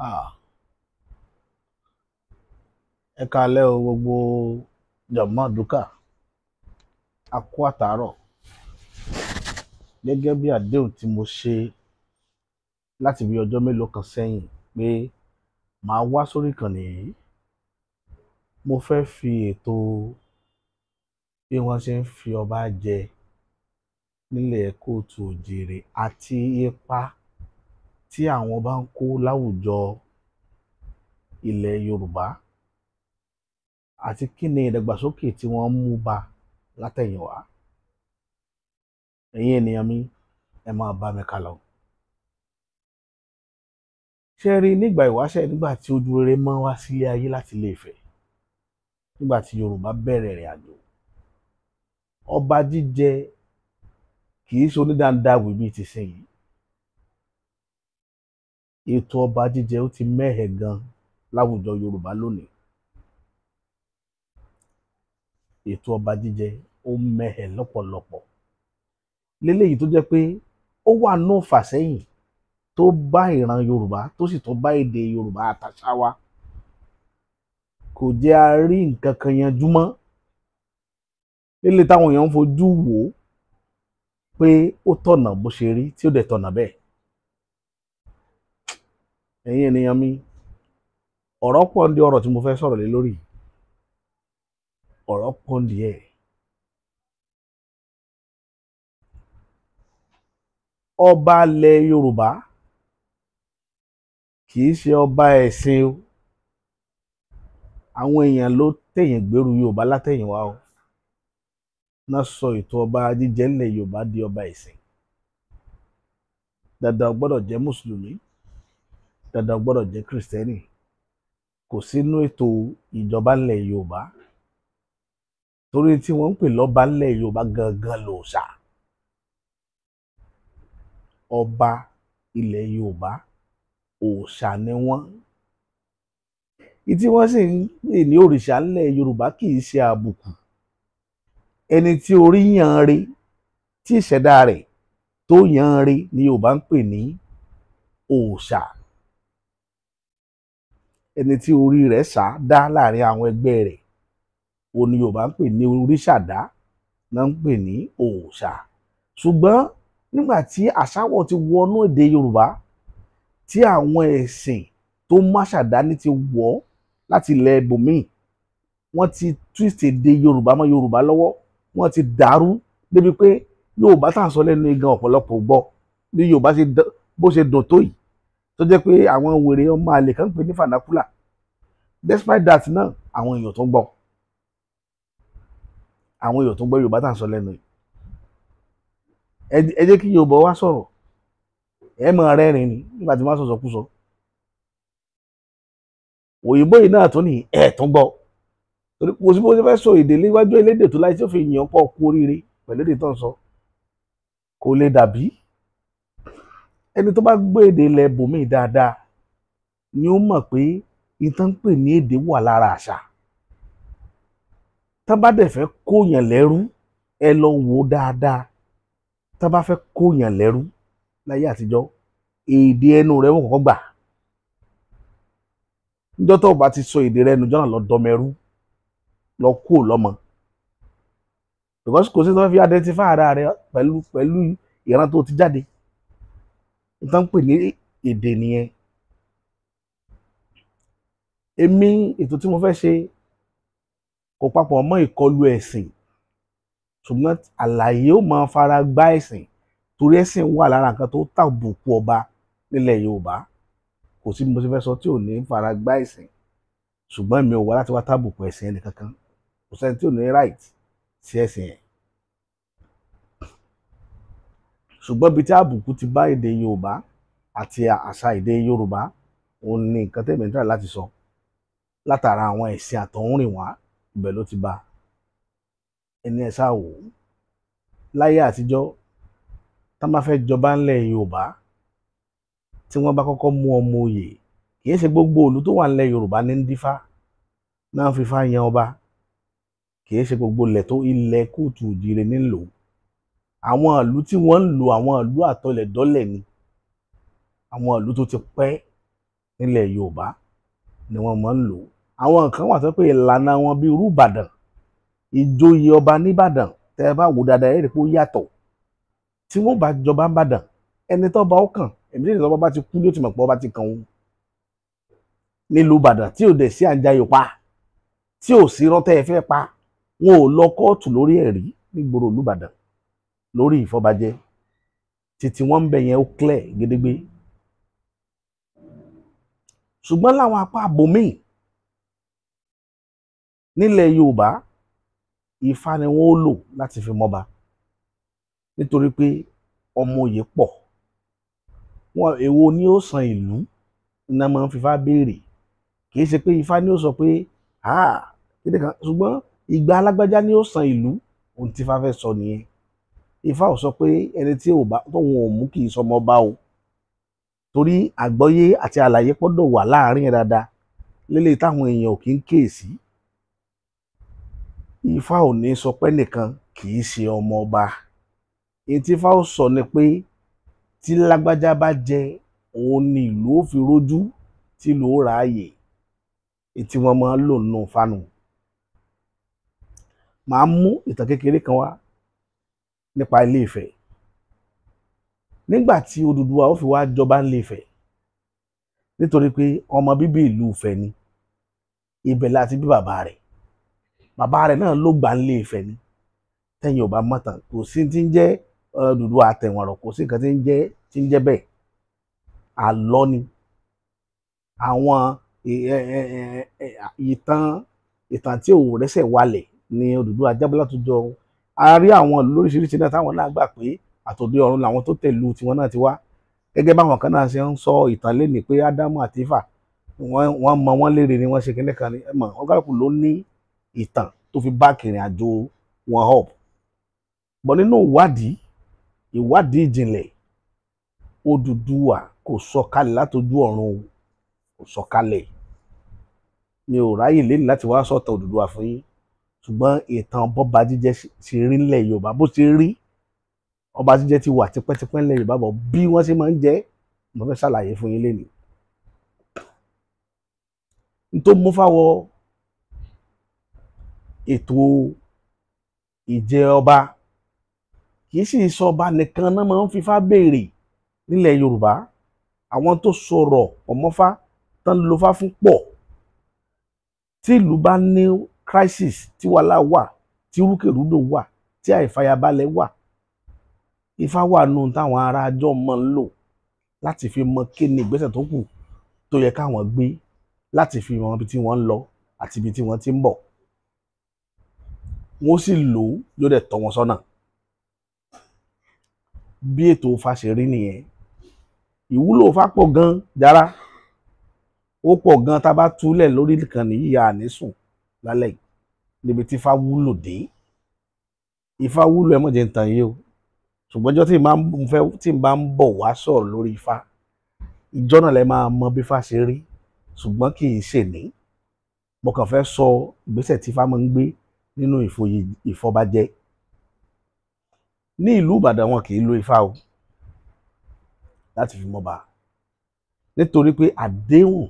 Ah, ẹ káalẹ́ o gbogbo jọ̀mọ́ dúkà, a kú àtàárọ̀. Gẹ́gẹ́ bí àdéhùn tí mo ṣe láti bí ọjọ́ mélòó kan sẹ́yìn pé màá wá sórí ìkànnì yìí, mo fẹ́ fi ètò bí wọ́n ṣe ń fi ọba jẹ nílẹ̀ kóòtù òjìrè àti ipa tí àwọn ọba ń kó láwùjọ ilẹ̀ Yorùbá àti kí ni ìdàgbàsókè tí wọ́n ń mú bá látẹ̀yìnwá. Ẹ̀yin ènìyàn mi, ẹ máa bá mi kálọ. Ṣé ẹ rí nígbà ìwáṣẹ̀, nígbà tí ojú rere mọ́ wá sílé ayé láti Ilé Ifẹ̀, nígbà tí Yorùbá bẹ̀rẹ̀ ìrìn àjò, ọba jíjẹ kì í ṣe onídàáńdáwì bíi tìsinyìí. Ètò ọba jíjẹ ó ti mẹ́hẹ gan láwùjọ Yorùbá lónìí. Ètò ọba jíjẹ ó mẹ́hẹ lọ́pọ̀lọpọ̀. Léléyìí tó jẹ́ pé ó wà nù fàsẹ́yìn tó bá ìran Yorùbá tó sì tún bá èdè Yorùbá àtàṣà wa. Kò jẹ́ a rí nǹkan kan yanjú mọ́. Léléyìí táwọn èèyàn ń fojú wò ó pé ó tọ̀nà bó ṣe rí tí ó dẹ̀ tọ̀nà bẹ́ẹ̀. Ẹ̀yin ènìyàn mi, ọ̀rọ̀ pọ̀ ń di ọ̀rọ̀ tí mo fẹ́ sọ̀rọ̀ lé lórí. Ọ̀rọ̀ pọ̀ ń di ẹ̀. Ọba ilẹ̀ Yorùbá kì í ṣe ọba ẹ̀sìn o. Àwọn èèyàn ló tẹ̀yìn gbèrú Yorùbá látẹ̀yìnwá o. Ná sọ ètò ọba jíjẹ ńlẹ̀ Yorùbá di ọba ẹ̀sìn. Dandan gbọ́dọ̀ jẹ́ Mùsùlùmí, dandan gbọ́dọ̀ jẹ́ Kìrìsìtẹ́nì. Kò sínú ètò ìjọba ńlẹ̀ Yorùbá. Torí tí wọ́n ń pè lọ́ba ńlẹ̀ Yorùbá gangan lòòṣà. Ọba ilẹ̀ Yorùbá òòṣà ni wọ́n. Ìtí wọ́n sì ń pè ní òrìṣà ńlẹ̀ Yorùbá kì í ṣe àbùkù. Ẹni tí orí yàn re, tí ìṣẹ̀dá rẹ̀ tó yàn re ni Yorùbá ń pè ní òòṣà. Ẹni tí orí rẹ̀ ṣá dá láàrin àwọn ẹgbẹ́ rẹ̀, òun ni Yorùbá ń pè ní oríṣàdá, náà ń pè ní òòṣà. Ṣùgbọ́n nígbà tí àṣàwọ̀ ti wọnú èdè Yorùbá, tí àwọn ẹ̀sìn tó máṣà dání ti wọ̀ láti ilẹ̀ ibòmíì, wọ́n ti twist èdè Yorùbá mọ́ Yorùbá lọ́wọ́, wọ́n ti dàrú débi pé Yorùbá tá à ń sọ lẹ́nu igan ọ̀pọ̀lọpọ̀ gbọ́ bí Yorùbá ṣe bó ṣe dùn tó yìí, tó jẹ́ pé àwọn wèrè ọmọ àlè kan ń pè ní vernacular. Despite that náà, àwọn èèyàn tó ń gbọ́, àwọn èèyàn tó ń gbọ́ Yorùbá tá à ń sọ lẹ́nu yìí. Ẹ jẹ́ kí Yorùbá wá sọ̀rọ̀, ẹ máa rẹ́rìn ni nígbà tí wọ́n sọ̀sọ̀ kú sọ. Òyìnbó yìí náà tó ní ẹ̀ tó ń gbọ́. Torí kò sí bó ṣe fẹ́ sọ èdè léwájú elédè tó láì tí ó fi yàn pọ̀ kú oríire pẹ̀lú èdè tó ń sọ. Kò lè dàbí. Ẹni tó bá gbé èdè ilẹ̀ ibòmíì dáadáa ni ó mọ̀ pé ìtàn ń pè ní èdè wà lára àṣà. Tán bá dẹ̀ fẹ́ kó yàn lẹ́rú, ẹ lọ wò ó dáadáa. Tán bá fẹ́ kó yàn lẹ́rú láyé àtijọ́, èdè ẹnu rẹ̀ wọ́n kọ́kọ́ gbà. Níjọ́ tó o bá ti sọ èdè rẹ nù, jọ́nà lọ dọmẹrú, lọ kú ò lọ́mọ. Because kò sí tó fẹ́ fi identify ara rẹ pẹ̀lú ìran tó ti jáde. Ìtàn ń pè ní èdè nìyẹn. Èmi, ètò tí mo fẹ́ ṣe kò papọ̀ mọ́ ìkọlù ẹ̀sìn, ṣùgbọ́n àlàyé ó máa fara gbá ẹ̀sìn torí ẹ̀sìn wà lára nǹkan tó tàbùkù ọba nílẹ̀ Yorùbá. Kò sí bí mo ṣe fẹ́ sọ tí ò ní fara gbá ẹ̀sìn, ṣùgbọ́n èmi ò wá láti wá tàbùkù ẹ̀sìn ẹnì kankan. Kò sẹ́ni tí ò ní right sí ẹ̀sìn yẹn. Ṣùgbọ́n ibi tí àbùkù ti bá èdè Yorùbá àti àṣà èdè Yorùbá, òun ni nǹkan tẹ̀mí ń try láti sọ. Látara àwọn ẹ̀sìn àtọ̀húnrìnwá, ibẹ̀ ló ti bá. Ẹni ẹ ṣáà wò ó. Láyé àtijọ́, tán bá fẹ́ jọba ńlẹ̀ Yorùbá, tí wọ́n bá kọ́kọ́ mú ọmọ oyè, kì í ṣe gbogbo ìlú tó wà ńlẹ̀ Yorùbá ní ń dífá, náà fífá yan ọba. Kì í ṣe gbogbo ilẹ̀ tó ilẹ̀ kóòtù òjìrè ní ń lò. Àwọn ìlú tí wọ́n ń lò, àwọn ìlú àtọlẹ̀dọ́lẹ̀ ni. Àwọn ìlú tó ti pẹ́ Nílẹ̀ Yorùbá ni wọ́n máa ń lò. Àwọn kan wà tó pé ìlànà wọn bíi irú Ìbàdàn, ìjòyè ọba nìbàdàn, tẹ́ ẹ bá wò dáadáa ẹ rí pé ó yàtọ̀. Tí wọ́n bá jọba ń bàdàn, ẹni tó bá ó kàn, èmi tí ìjọba bá ti kú ló ti mọ̀ pé ọba ti kàn òun nílùú Ìbàdàn, tí ò dẹ̀ sí àǹjayò pa, tí ò sí rọ́tẹ́ ẹ fẹ́ pa, wọn ò lọ kóòtù lórí ẹ̀rí nígboro ìlú Ìbàdàn lórí ìfọbajẹ. Títí wọ́n ń bẹ yẹn ó clear gédégbé. Ṣùgbọ́n láwọn apá àbòmíì nílẹ̀ Yorùbá, Ifá ni wọ́n ó lò láti fi mọ́ba, nítorí pé ọmọ òye pọ̀. Wọn èwo ni ó san ìlú iná máa ń fifá béèrè. Kì í ṣe pé Ifá ni ó sọ pé kíni kan, ṣùgbọ́n ìgbà alágbájá ni ó san ìlú, ohun tí Ifá fẹ́ sọ nìyẹn. Ifá ò sọ pé ẹni tí ò bá tóun ò mú kì í sọmọ ọba o, torí àgbọ́yé àti àlàyé gbọ́dọ̀ wà láàrin ẹ̀ dáadáa lélẹ̀ táwọn èèyàn ò kí ń kíyèsí. Ifá ò ní sọ pé nìkan kì í ṣe ọmọ ọba. Èyí tí Ifá ó sọ ni pé tí lágbájá bá jẹ, òun ni ìlú ó fi rójú, tí ìlú ó ráàyè. Èyí tí wọ́n máa ń lò nínú fánu. Màá mú ìtàn kékeré kan wá nípa Ilé Ifẹ̀. Nígbà tí Odùduwà ó fi wá jọba ní Ilé Ifẹ̀, nítorí pé ọmọ bíbí ìlú Ifẹ̀ ni, ibẹ̀ láti bí bàbá rẹ̀. Bàbá rẹ̀ náà ló gbà ní Ilé Ifẹ̀ ni. Tẹ́yìn ò bá mọ̀tàn, kò sí ti ń jẹ́ Odùduwà àtẹ̀wọ̀nrọ̀, kò sí nǹkan tí ń jẹ́ bẹ́ẹ̀. Àlọ́ ni. Àwọn ìtàn tí ò rẹ́sẹ̀ walẹ̀ ni Odùduwà jábọ́ látọjọ́ ọ̀run. A rí àwọn ìlú lóríṣiríṣi náà táwọn náà gbà pé àtòdé ọ̀run làwọn tó tẹ̀lú tiwọn náà ti wá. Gẹ́gẹ́ báwọn kan náà ṣe ń sọ ìtàn lénìí pé Ádámù àti Éfà wọ́n mọ wọ́n léèrè ni wọ́n ṣe kíní kan ni. Ẹ mọ̀, ọ̀gálùkù ló ní ìtàn tó fi bá kìrìn àjò wọn up. Bọ̀ nínú ìwádìí ìjìnlẹ̀, Odùduwà kò sọ̀kalẹ̀ látojú ọ̀run o, kò sọ̀kalẹ̀. Mi ò ráyè lénìí láti wá sọ̀tàn Odùduwà fún yín, ṣùgbọ́n ìtàn bọ́ba jíjẹ ṣe rí nílẹ̀ Yorùbá bó ṣe rí, ọba jíjẹ ti wà tipẹ́tipẹ́ nílẹ̀ Yorùbá, bọ̀ bí wọ́n ṣe máa ń jẹ, mo fẹ́ ṣàlàyé fún yín lénìí. N tó mú fáwọ ètò ìjẹ ọba, kì í sì sọ ọba nìkan náà máa ń fifá béèrè nílẹ̀ Yorùbá. Àwọn tó sọ̀rọ̀ ọmọfá tán ló fá fún pọ̀. Tí ìlú bá ní crisis, tí wàhálà wà, tí rúkèrúdò wà, tí àìfàyàbalẹ̀ wà, Ifá wà nù táwọn ará àjọ máa ń lò láti fi mọ kí ni ìgbésẹ̀ tó kù tó yẹ káwọn gbé, láti fi mọ ibi tí wọ́n ń lọ àti ibi tí wọ́n ti ń bọ̀. Wọ́n sì lò ó, yóò dẹ̀ tọ́ wọn sọ́nà. Bí ètò Ifá ṣe rí nìyẹn. Ìwúlò Ifá pọ̀ gan jára, ó pọ̀ gan. Tá a bá túlẹ̀ lórí ìkànnì yìí, a ní sùn lálẹ́ yìí níbi tí Ifá wúlò dé. Ifá wúlò, ẹ mọ̀ jẹ́ ń tàn yín o. Ṣùgbọ́n ọjọ́ tí n bá ń bọ̀ wá sọ̀rọ̀ lórí Ifá, ìjọ́ náà lẹ máa mọ bí Ifá ṣe rí. Ṣùgbọ́n kì í ṣe ní. Mo kàn fẹ́ sọ ìgbésẹ̀ tí Ifá máa ń gbé nínú ìfọbajẹ. Ní ìlú Ìbàdàn wọn kì í lo Ifá o láti fi mọba, nítorí pé àdéhùn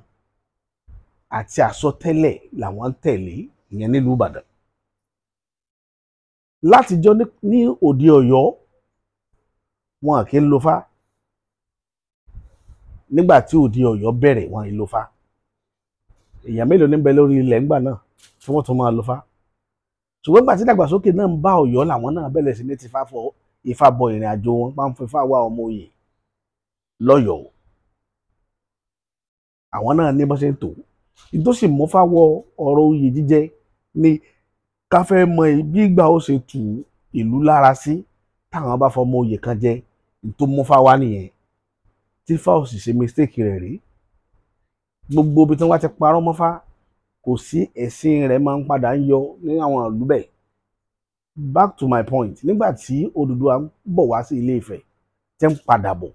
àti àsọtẹ́lẹ̀ làwọn ń tẹ̀lé ìyẹn nílùú Ìbàdàn. Látijọ́ ní òde Ọ̀yọ́ wọn kì í lo Ifá. Nígbà tí òde Ọ̀yọ́ bẹ̀rẹ̀, wọn kì í lo Ifá. Èèyàn mélòó ní bẹ lórí ilẹ̀ ńgbà náà tí wọ́n tún máa lo Ifá? Ṣùgbọ́n nígbà tí ìdàgbàsókè náà ń bá Ọ̀yọ́, làwọn náà bẹ̀rẹ̀ sí ní ti Ifá bọ ìrìn àjò wọn, máa ń fi Ifá wá ọmọ oyè lọ́yọ̀ọ́. Àwọn náà ní bó ṣe ń tò. Tó sì mú Ifá wọ ọ̀rọ̀ oyè jíjẹ ni ká fẹ́ mọ bí ìgbà ó ṣe tù ìlú lára sí táwọn bá fọmọ oyè kan jẹ. Tó mú Ifá wá nìyẹn. Tí Ifá ò sì ṣe mistake rẹ̀ rí. Gbogbo ibi tí wọ́n ti parọ́ mọ́fá, kò sí, ẹ̀sìn rẹ̀ máa ń padà ń yọ ní àwọn ìlú bẹ́ẹ̀. Back to my point, nígbà tí Odùduwà ń bọ̀ wá sí Ilé Ifẹ̀ tí ń padà bọ̀,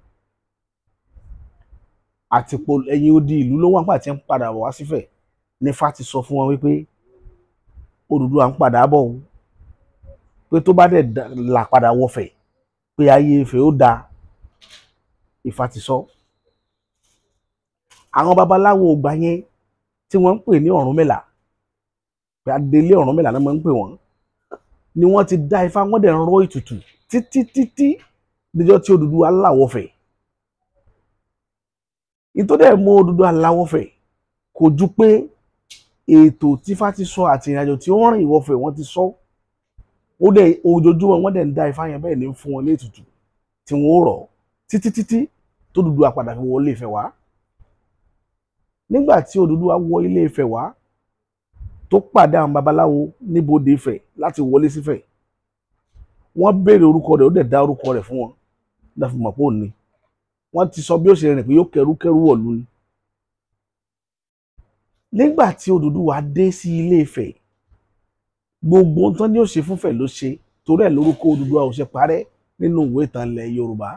àtìpó ẹ̀yìn odi ìlú ló wà nígbà tí ń padà bọ̀ wá sífẹ̀, ní Ifá ti sọ fún wọn wípé Odùduwà ń padà bọ̀ o, pé tó bá dẹ̀ là padà wọfẹ̀, pé ayé Ifẹ̀ ó da. Ifá ti sọ. Àwọn babaláwo ògbà yẹn tí wọ́n ń pè ní Ọ̀rúnmìlà, pé adelé Ọ̀rúnmìlà náà máa ń pè wọ́n, ni wọ́n ti dá ifá, wọ́n dẹ̀ ń rọ́ ètùtù títí títí níjọ́ tí Odùduwà láwọ̀ fẹ̀. Ìtòdẹ̀ mú Odùduwà láwọ̀ fẹ̀ kò ju pé ètò tífá ti sọ àti ìrìnàjò tí ó rìn ìwọ̀fẹ̀ wọ́n ti sọ. Ó dẹ̀ ojoojúmọ́ wọ́n dẹ̀ ń dá ifá yẹn, bẹ́ẹ̀ ni ń fún wọn ní ètùtù tí wọ́n ó rọ̀ títí títí tó Odùduwà padà fi wọlé Ifẹ̀ wá. Nígbà tí Odùduwà wọ Ilé Ifẹ̀ wá tó pàdé àwọn babaláwo níbodè Ifẹ̀ láti wọlé sífẹ̀, wọ́n béèrè orúkọ rẹ̀, ó dẹ̀ dá orúkọ rẹ̀ fún wọn láfi mọ̀ pé òun ni. Wọ́n ti sọ bí ó ṣe rìn pé yóò kẹrú kẹrú wọ̀lú ni. Nígbà tí Odùduwà dé sí Ilé Ifẹ̀, gbogbo ohun tán ní ó ṣe fúnfẹ̀ ló ṣe, torí ẹ̀ lórúkọ Odùduwà ò ṣe parẹ́ nínú ìwé ìtàn ilẹ̀ Yorùbá.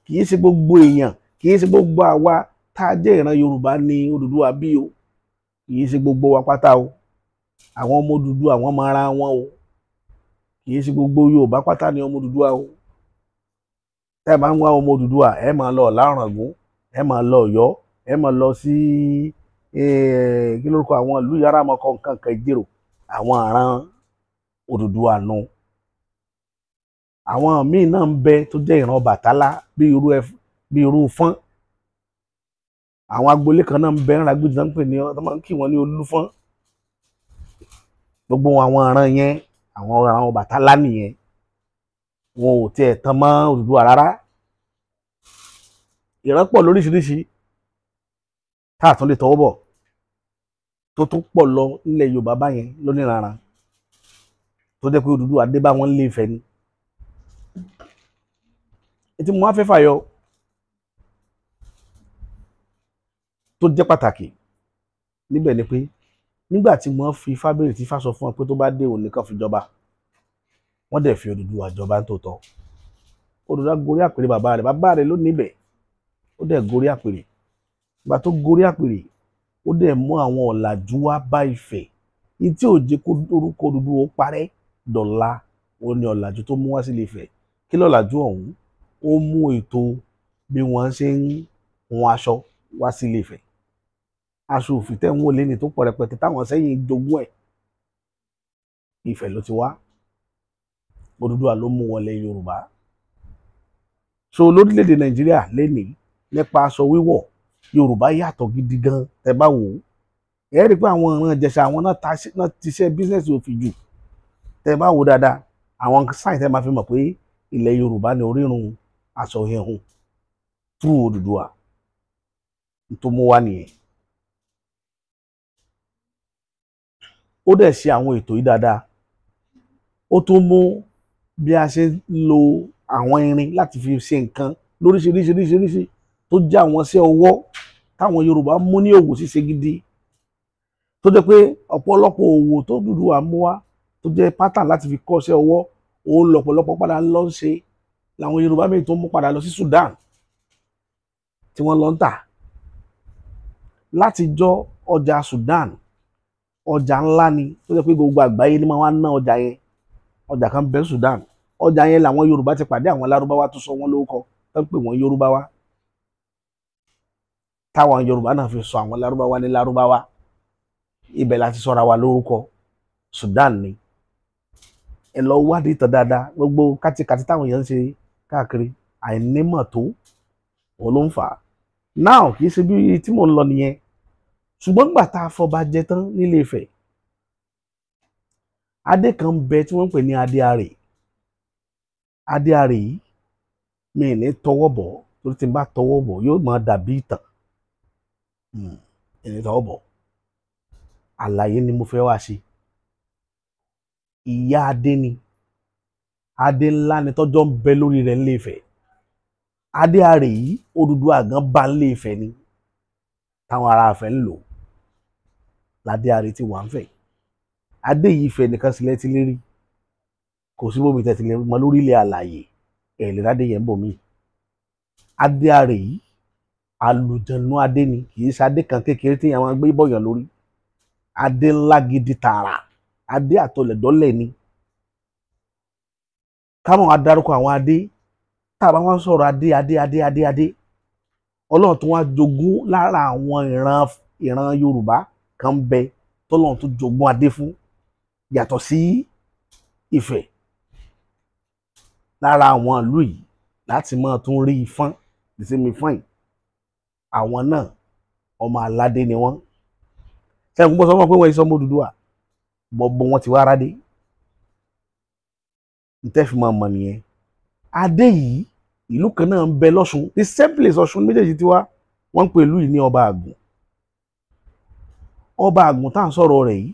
Kì í ṣe gbogbo èèyàn, kì í ṣe gbogbo àwa tá a jẹ́ ìran Yorùbá ni Odùduwà bí o, kì í ṣe gbogbo wa pátá o. Àwọn ọmọ Odùduwà wọ́n mọ ara wọn o, kì í ṣe gbogbo Yorùbá pátá ni ọmọ Odùduwà o. Tẹ́ ẹ bá ń wá ọmọ Odùduwà, ẹ máa lọ Ọ̀làràngún, ẹ máa lọ Ọ̀yọ́, ẹ máa lọ sí kí lórúkọ àwọn ìlú yàrá àmọkọ nǹkan kan Ìjẹ̀rò, àwọn àràn Odùduwà nù. Àwọn míì náà ń bẹ tó jẹ́ ìran Ọbàtálá bí irú Fọ́n. Àwọn agboolé kan náà ń bẹ ńlá gbèjì náà ń pè ní ọmọ máa ń kí wọn ní Olúfọ́n. Gbogbo àwọn àràn yẹn, àwọn àràn Ọbàtálá nìyẹn, wọn ò tiẹ̀ tán mọ́ Odùduwà rárá. Ìran pọ̀ lóríṣiríṣi tá a tún lè tọwọ́ bọ̀ tó tún pọ̀ lọ nílẹ̀ Yorùbá báyẹn lóníranran, tó jẹ́ pé Odùduwà dé bá wọn lé Ifẹ̀ ni. Ètí mo wá fẹ́ fàyọ tó jẹ́ pàtàkì níbẹ̀ ni pé nígbà tí wọ́n fi Ifá béèrè, tí Ifá sọ fún wọn pé tó bá dé òun nìkan fi jọba, wọ́n dẹ̀ fi Odùduwà jọba nítòótọ́. Odùduwà gorí àpèrè bàbá rẹ̀, bàbá rẹ̀ ló níbẹ̀, ó dẹ̀ gorí àpèrè. Ìgbà tó gorí àpèrè, ó dẹ̀ mú àwọn ọ̀làjú wá bá Ifẹ̀. Ní tí ò jẹ́ kó orúkọ Odùduwà ó parẹ́ dọ̀la, ó ní ọ̀làjú tó mú wá sílé Ifẹ̀. Kí lọ̀làjú ọ̀hún? Ó mú ètò bí wọ́n ṣe ń hun aṣọ wá sílé Ifẹ̀. Aṣọ òfì tẹ́ ń wò léni tó pọ̀ rẹpẹtẹ táwọn sẹ́yìn jogún ẹ̀, Ifẹ̀ ló ti wá. Odùduwà ló mú wọlé Yorùbá. So lórílẹ̀‐èdè Nàìjíríà lénìí nípa aṣọ wíwọ̀, Yorùbá yàtọ̀ gidi gan. Tẹ́ bá wò ó, ẹ rí i pé àwọn ìran Ìjẹ̀ṣà àwọn náà ti ṣe bísíǹsì òfì jù. Tẹ́ bá wò ó dáadáa, àwọn sáìn tẹ́ máa fi mọ̀ pé ilẹ̀ Yorùbá ni orírun aṣọ híhun through Odùduwà tó mú wá nìyẹn. Ó dẹ̀ ṣe àwọn ètò yìí dáadáa. Ó tún mú bí a ṣe ń lo àwọn irin láti fi ṣe nǹkan lóríṣiríṣiríṣiríṣi tó jẹ́ àwọn iṣẹ́ ọwọ́ táwọn Yorùbá mú ní òwò ṣíṣe gidi, tó jẹ́ pé ọ̀pọ̀lọpọ̀ òwò tó Odùduwà mú wá tó jẹ́ pattern láti fi kọ́ iṣẹ́ ọwọ́, òun lọ̀pọ̀lọpọ̀ padà lọ ń ṣe. Làwọn Yorùbá míì tó mú padà lọ sí Sudan tí wọ́n lọ ń tà. Látijọ́ ọjà Sudan ọjà ńlá ni, tó jẹ́ pé gbogbo àgbáyé ni máa wá ná ọjà yẹn. Ọjà kan bẹ Sudan, ọjà yẹn làwọn Yorùbá ti pàdé àwọn Lárúbáwá tó sọ wọ́n lórúkọ tó ń pè wọ́n Yorùbáwá, táwọn Yorùbá náà fi sọ àwọn Lárúbáwá ní Lárúbáwá. Ibẹ̀ láti sọra wa lórúkọ, Sudan ni. Ẹ lọ wádìí ìtàn dáadáa, gbogbo kátikàti táwọn èèyàn ń ṣe káàkiri, àìnímọ̀ tó òun ló ń fà á. Now kì í ṣe bí tí mò ń lọ nìyẹn, ṣùgbọ́n gbà tá a fọba jẹ tán nílé Ifẹ̀, adé kan ń bẹ tí wọ́n ń pè ní adé arè. Adé arè yìí mi ní tọwọ́ bọ̀, torí tí n bá tọwọ́ bọ̀ yóò máa dàbí ìtàn. Ní tọwọ́ bọ̀, àlàyé ni mo fẹ́ wá ṣe. Ìyá adé ni, adé ńlá ni tọ́jọ́ ń bẹ lórí rẹ̀ nílé Ifẹ̀. Adé arè yìí Odùduwà gan bá nílé Ifẹ̀ ni, táwọn ará Ifẹ̀ ń lò. Ládé arè ti wà ń fẹ̀. Adé yìí Ifẹ̀ nìkan sílẹ̀ ti lérí, kò sí bómi tẹ̀sí lè mọ lórí ilẹ̀ àlàyé ẹ̀ lè ládé yẹn ń bò mí. Adé arè yìí àlùjànnú adé ni, kì í ṣe adé kan kékeré tí àwọn gbé bọ̀yàn lórí. Adé ńlá gidi tààrà, adé àtọlẹ̀dọ́lẹ̀ ni. Káwọn adarúkọ àwọn adé, tá a bá wọn sọ̀rọ̀ adé adé adé adé adé, Ọlọ́run tó wá jogún lára àwọn ìran Yorùbá kan ń bẹ tọ́lọ́run tó jogún adé fún yàtọ̀ sí Ifẹ̀. Lára àwọn ìlú yìí láti máa tún rí Ifọ̀n, ìsinmi Ifọ̀n yìí, àwọn náà ọmọ aládé ni wọ́n. Ṣẹ́gun bọ́ sọ fún wọn pé wọ́n sọ ọmọ Odùduwà, gbogbo wọn ti wá rádé. Ntẹ́fì máa mọ̀ nìyẹn. Adé yìí ìlú kan náà ń bẹ lọ́ṣun, the same place Ọ̀ṣun méjèèjì ti wá, wọ́n ń pè ìlú yìí ní Ọba Àgùn. Ọba Àgùn tá à ń sọ̀rọ̀ rẹ̀ yìí,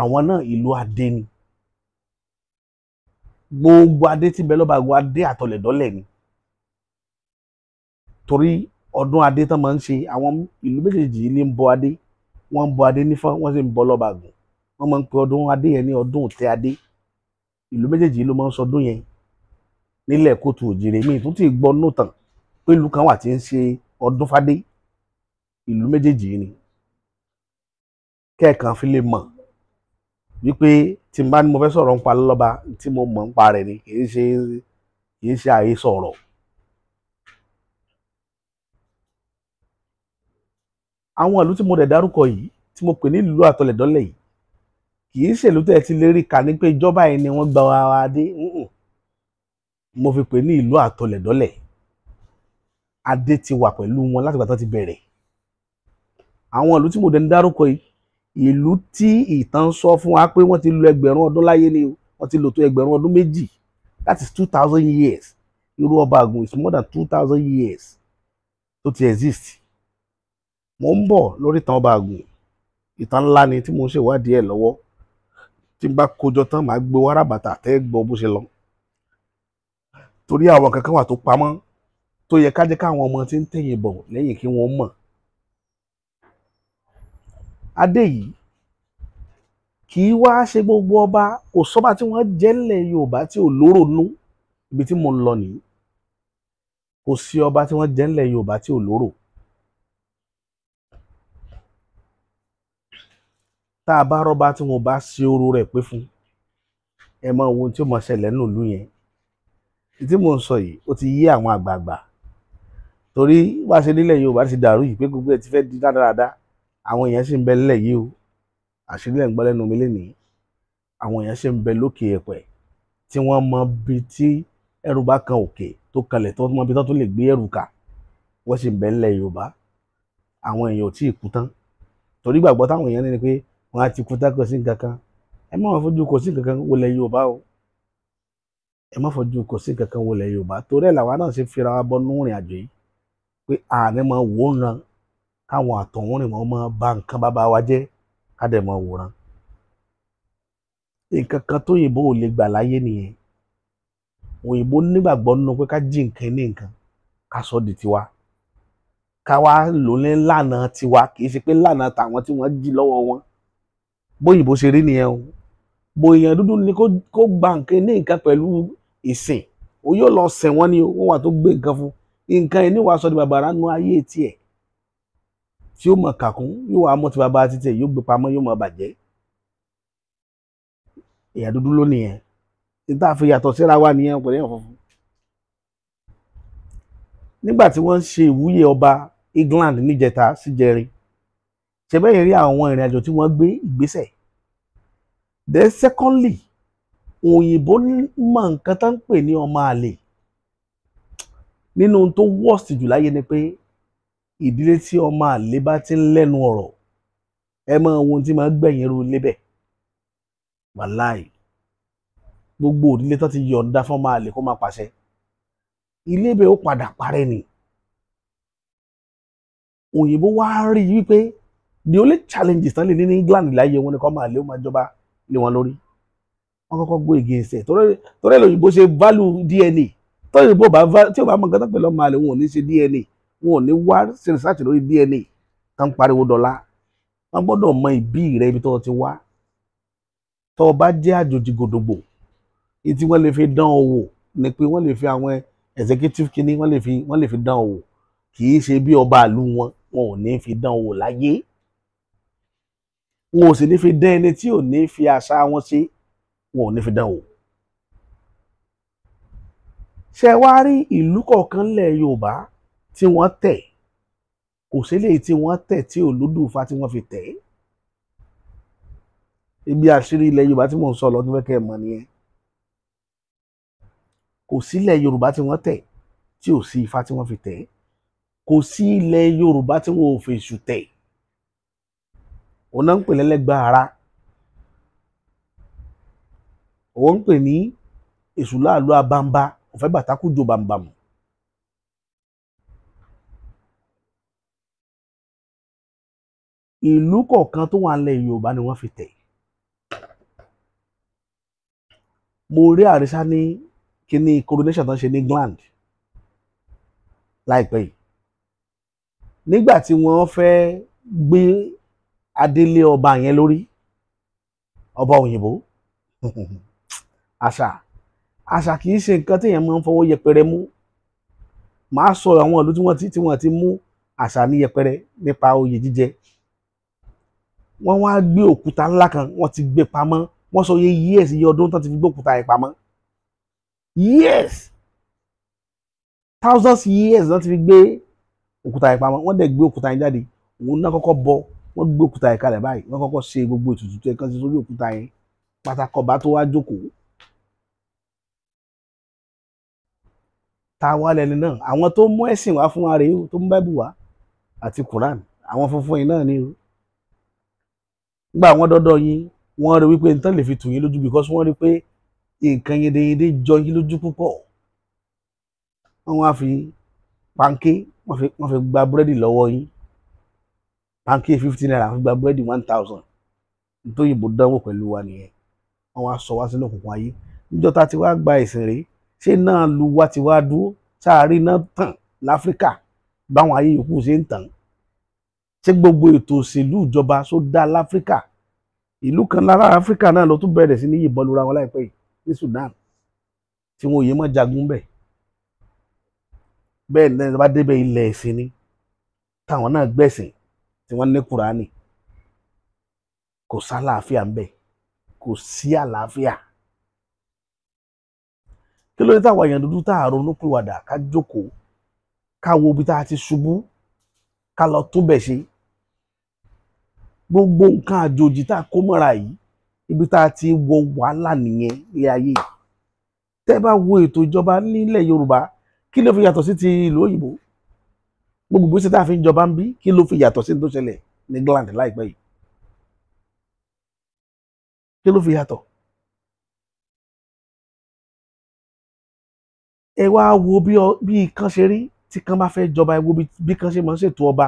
àwọn náà ìlú adé ni. Gbogbo adé tí ń bẹ lọ́ba Àgùn, adé àtọlẹ̀dọ́lẹ̀ ni. Torí ọdún adé tán máa ń ṣe, àwọn ìlú méjèèjì yìí ní ń bọ adé. Wọ́n ń bọ adé nífọ̀n, wọ́n sì ń bọ lọ́ba Àgùn. Wọ́n máa ń pe ọdún adé yẹn ní ọdún òtẹ́ adé. Ìlú méjèèjì ló máa ń sọdún yẹn nílẹ̀ kóòtù òjìrè. Mi tún ti gbọ́ nùtàn pé ìlú kan wà tí ń ṣe ọdún fadé, ìlú méjèèjì yìí ni. Kẹ́ẹ̀kan fi lè mọ̀ wípé tí n bá ní mo fẹ́ sọ̀rọ̀ nípa lọ́ba tí mo mọ̀ nípa rẹ̀ ni, kì í ṣe àhesọ ọ̀rọ̀. Àwọn ìlú tí mo dẹ̀ dárúkọ yìí tí mo pè ní ìlú àtọlẹ̀dọ́lẹ̀ yìí, kì í ṣèlú tẹ́ ẹ ti lè rí kà ní pé ìjọba yìí ni wọ́n gba adé. Mo fi pè ní ìlú àtọlẹ̀dọ́lẹ̀. Adé ti wà pẹ̀lú wọn láti ìgbà tó ti bẹ̀rẹ̀. Àwọn ìlú tí mo dẹ̀ ń dárúkọ yìí, ìlú tí ìtàn sọ fún wa pé wọ́n ti lo ẹgbẹ̀rún ọdún láyé ni o, wọ́n ti lò tó ẹgbẹ̀rún ọdún méjì, that is 2000 years. Irú Ọba Àgùn is more than 2000 years tó ti exist. Mo ń bọ̀ lórí ìtàn Ọba Àgùn, ìtàn ńlá ni tí mo ń ṣèwádìí ẹ̀ lọ́wọ́. Tí n bá kójọ tán, màá gbé wàrà bàtà tẹ́ gbọ́ bó ṣe lọ. Torí àwọn kankan wà tó pamọ́ tó yẹ ká jẹ́ káwọn ọmọ tí ń tẹ̀yìn bọ̀ lẹ́yìn kí wọ́n mọ̀. Adé yìí kì í wá ṣe gbogbo ọba, kò sọ́ba tí wọ́n jẹ́ ńlẹ̀ Yorùbá tí ò lóró nú. Ibi tí mo ń lọ nìyí, kò sí ọba tí wọ́n jẹ́ ńlẹ̀ Yorùbá tí ò lóró. Tá a bá rọ́ba tí wọ́n bá ṣe oró rẹ̀ pé fún, ẹ mọ ohun tí ó mọ̀ ṣẹlẹ̀ nínú ìlú yẹn. Tí mò ń sọ yìí ó ti yé àwọn àgbààgbà, torí wá ṣe nílẹ̀ Yorùbá ti dàrú yìí pé gbogbo ẹ̀ ti fẹ́ di dáradára. Àwọn èèyàn sì ń bẹ nílẹ̀ yìí o, àṣírí ẹ̀ ń gbọ́ lẹ́nu mi lénìí. Àwọn èèyàn sì ń bẹ lókè ẹ̀pẹ̀ tí wọ́n mọ bí tí ẹrù bá kan òkè tó kanlẹ̀, tó mọ bí tó lè gbé ẹrù kà. Wọ́n sì ń bẹ nílẹ̀ Yorùbá. Àwọn èèyàn ò tí ì kú tán, torí gbàgbọ́ táwọn èèyàn ní ni pé wọ́n á ti kú tán, kò sí nǹkan kan. Ẹ má fojú kò sí nǹkan kan wọlé Yorùbá o, ẹ má fojú kò sí nǹkan kan wọlé Yorùbá. Torí ẹ̀ làwa náà ṣe fira wa bọ́ nú ìrìn àjò yìí pé àní máa wòran káwọn àtọ̀húnrìn wọn máa bà nǹkan bàbá wa jẹ́, ká dẹ̀ máa wòran. Nǹkan kan tóyìnbó ò lè gbà láyé nìyẹn. Òyìnbó nígbàgbọ́ nínú pé ká jí nǹkan ní nǹkan, ká sọ di tiwa, ká wá lò ní lànà tiwa, kì í ṣe pé lànà tàwọn tí wọ́n jí lọ́wọ́ wọn. Bóyìnbó ṣe rí nìyẹn o. Bóyá dúdú ni kó gba nǹkan ní nǹkan pẹ̀lú ìsìn, o yóò lọ sìn wọ́n ni o, wọ́n wà tó gbé nǹkan fún nǹkan yẹn ní wàá sọ di bàbàrà nu ayé tiẹ̀ tí ó mọ̀ kàkún, yóò wá mọ́ ti bàbá títí ẹ̀, yóò gbé pamọ́, yóò mọ̀ bàjẹ́. Èèyàn dúdú ló nìyẹn. Níta fi yàtọ̀ síra wa nìyẹn pẹ̀lú èèyàn funfun. Nígbà tí wọ́n ń ṣe ìwúyè ọba England níjẹta síjẹrin, ṣe bẹ́ẹ̀ rí àwọn ìrìn àjò tí wọ́n gbé ìgbésẹ̀. Then secondly, òyìnbó mọ nǹkan tó ń pè ní ọmọ àlè. Nínú ohun tó worst jù láyé ni pé ìdílé tí ọmọ àlè bá ti ń lẹ́nu ọ̀rọ̀, ẹ mọ ohun tí máa ń gbẹ̀yìn irú ilé bẹ́ẹ̀. Wàláì, gbogbo ìdílé tó ti yọ̀ǹda fún ọmọ àlè kó máa pàṣẹ, ilé bẹ́ẹ̀ ó padà parẹ́ ni. Òyìnbó wá rí i wípé the only challenges tán lè ní ní England láyé wọn ni kó máa lé ó máa jọba lé wọn lórí. Wọ́n kọ́kọ́ go against ẹ̀, torí ẹ̀ lóyìnbó ṣe value DNA. Tóyìnbó bá tí ò bá mọ nǹkan tó pẹ̀lú ọmọ àlè, wọn ò ní ṣe DNA, wọn ò ní wá ṣe research lórí DNA tán pariwo dọ́là. Wọ́n gbọ́dọ̀ mọ ìbí rẹ, ibi tó ti wá. Tó o bá jẹ́ àjòjì gòdògbò, ní tí wọ́n lè fi dán ọ wò ni pé wọ́n lè fi àwọn executive kínní, wọ́n lè fi dán ọ wò. Kì í ṣe bí ọba ìlú wọn, wọn ò ní fi dán ọ wò láyé. Wọn ò sì ní fi dán ẹni tí ò ní fi àṣà wọn ṣe, wọn ò ní fi dán wò. Ṣé wá rí ìlú kọ̀ọ̀kan lẹ̀ Yorùbá tí wọ́n tẹ̀ Kò sílẹ̀ tí wọ́n tẹ̀ tí olódùfá tí wọ́n fi tẹ̀. Ibi àṣírí ilẹ̀ Yorùbá tí mò ń sọ lọ tí wọ́n kẹ́ ẹ̀ mọ̀ nìyẹn. Kò sílẹ̀ Yorùbá tí wọ́n tẹ̀ tí ò sí Ifá tí wọ́n fi tẹ̀. Kò sí ilẹ̀ Yorùbá tí wọ́n ò fi èṣù tẹ̀. Òun náà ń pè lẹ́lẹ́gbàá ara. Òun ń pè ní èṣù láàlú abamba, òfẹ́ bàtàkù jò bàǹbàmù. Ìlú kọ̀ọ̀kan tó wà nílẹ̀ Yorùbá ni wọ́n fi tẹ̀. Mo rí àrísá ní kíní coronation tó ń ṣe ní England láìpẹ́ yìí. Nígbà tí wọ́n fẹ́ gbé adélé ọba yẹn lórí, ọba òyìnbó, àṣà kì í ṣe nǹkan tí èèyàn máa ń fọwọ́ yẹpẹrẹ mú. Màá sọ àwọn ìlú tí wọ́n ti mú àṣà ní yẹpẹrẹ nípa oyè jíjẹ. Wọ́n wá gbé òkúta ńlá kan, wọ́n ti gbé pamọ́. Wọ́n sọ iye years, iye ọdún tán ti fi gbé òkúta yẹn pamọ́. Years, thousands years tán ti fi gbé òkúta yẹn pamọ́. Wọ́n dẹ̀ gbé òkúta yẹn jáde. Òun náà kọ́kọ́ bọ, wọ́n gbé òkúta yẹn kalẹ̀ báyìí. Wọ́n kọ́kọ́ ṣe gbogbo ètùtù tó yẹ kán ṣe sórí òkúta yẹn. Pátákọ̀bá tó wá jókòó. Ta wá lẹni náà? Àwọn tó mú ẹ̀sìn wá fún wa rèé o, tó mú Báíbù wá àti Quran. Àwọn funfun yìí náà ni o. Nígbà wọ́n dọ́dọ̀ yín, wọ́n rí wípé nǹkan lè fi tù yín lójú, because wọ́n rí pé nǹkan yendeyende jọ yín lójú púpọ̀. Wọ́n wá fi panké, wọ́n fi gba búrẹ́dì lọ́wọ́ yín. Panké 50 naira fi gba búrẹ́dì 1000. Nítorí òyìnbó dánwò pẹ̀lú wa nìyẹn. Wọ́n wá sọ wá sínú òkùnkùn ayé. Níjọ́ tá ti wá gba ìsìn rèé, ṣé náà lu wa ti wá dúró? Sáàárín náà tàn láfíríkà báwọn ayé yòókù ṣe ń tàn. Ṣé gbogbo ètò òṣèlú ìjọba só dá láfíríkà? Ìlú kan lára Áfíríkà náà ló tún bẹ̀rẹ̀ sí ní yìnbọn lura wọn láìpẹ́ yìí ní Sudan, tí wọn ò yé mọ́ jagun bẹ̀. Bẹ́ẹ̀ ni ẹni bá débẹ̀ ilẹ̀ ẹ̀sìn ni, táwọn náà gbẹ̀sìn tí wọ́n ní Kùránì. Kò sálàáfíà ńbẹ̀, kò sí àlàáfíà. Kí ló dé táwa èèyàn dúdú tá a ronú pìwàdà, ká jókòó, ká wo ibi tá a ti ṣubú, ká lọ túbẹ̀ ṣe? Gbogbo nǹkan àjòjì tá a kó mọ́ra yìí, ibi tá a ti wọ wàhálà nìyẹn ní ayé yìí. Tẹ́ bá wo ètò ìjọba nílẹ̀ Yorùbá, kí ló fi yàtọ̀ sí ti ìlú òyìnbó? Gbogbo ìgbésẹ̀ tá a fi ń jọba ń bí, kí ló fi yàtọ̀ sí tó ṣẹlẹ̀ ní England láìpẹ́ yìí? Kí ló fi yàtọ̀? Ẹ wá wo bí ikán ṣe rí tí kan bá fẹ́ jọba. Ẹ wo bí kan ṣe máa ń ṣètò ọba.